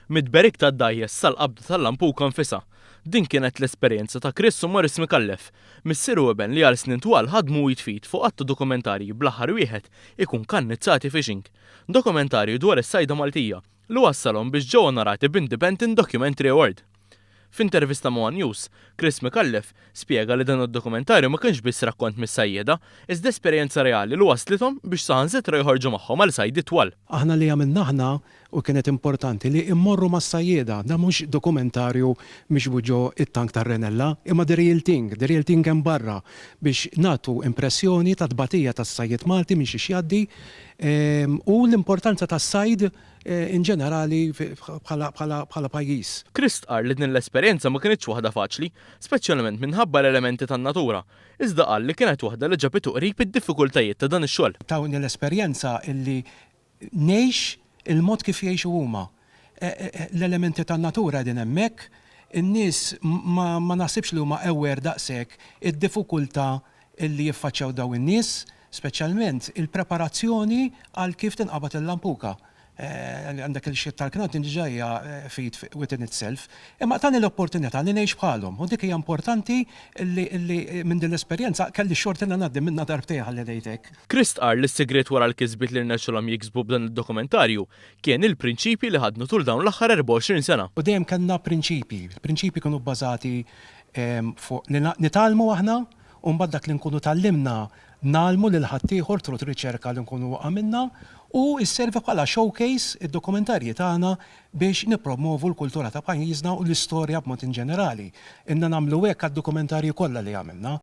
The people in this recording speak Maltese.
Mit-tberik tad-dgħajjes sal-qabda tal-lampuka nfisha. Din kienet l-esperjenza ta' Chris u Maurice Micallef, missier u iben li għal snin twal ħadmu id f'id fuq għadd ta' dokumentarji bl-aħħar wieħed ikun Kannizzati Fishing, dokumentarju dwar is-sajda Maltija li wassalhom biex ġew onorati b'Independent Documentary Award. F'intervista ma' one News, Chris Micallef spjega li dan id-dokumentarju ma kienx biss rakkont mis-sajjieda, iżda esperjenza reali li wasslithom biex saħansitra joħorġu magħhom għal sajdiet twal. Aħna li għamilna aħna u kienet importanti li mmorru mas-sajjieda, dan mhux dokumentarju miġbud ġo it-tank tar-Renella, imma the real thing, the real thing hemm barra biex nagħtu impressjoni tat-tbatija tas-sajjied Malti minn xiex jgħaddi u l-importanza tas-sajd in ġenerali bħala pajjiż. Chris stqarr li din l-esperjenza ma kinitx waħda faċli, speċjalment minħabba l-elementi tan-natura, iżda qal li kienet waħda li ġabitu qrib id-diffikultajiet ta' dan ix-xogħol. Tawni l-esperjenza illi ngħix il-mod kif jgħixu huma. L-elementi tan-natura qegħdin hemmhekk, in-nies ma naħsibx li huma aware daqshekk id-diffikultà illi jiffaċċjaw dawn in-nies, speċjalment il-preparazzjoni għal kif tinqabad il-lampuka. Għandek il-xit tal-knat din diġà hija feat within itself. Imma tani l-opportunità li ngħix bħalhom u dik hija importanti li minn din l-esperjenza kelli x-xorti li ngħaddi minnha darbtejn ħalli ngħid hekk. Chris stqarr li s-sigriet wara l-kisbiet li rnexxilhom jiksbu b'dan id-dokumentarju kien il-prinċipji li ħadnu tul dawn l-aħħar 24 sena. U dejjem kellna prinċipji. Il-prinċipji kienu bbażati fuq li nitgħallmu aħna u mbagħad dak li nkunu tgħallimna ngħallmu lil ħaddieħor through riċerka li nkunu għamilna u sservi bħala showcase id-dokumentarji tagħna biex nippromwovu l-kultura ta' pajjiżna u l-istorja b'mod inġenerali. Ilna nagħmlu hekk għad-dokumentarji kollha li għamilna.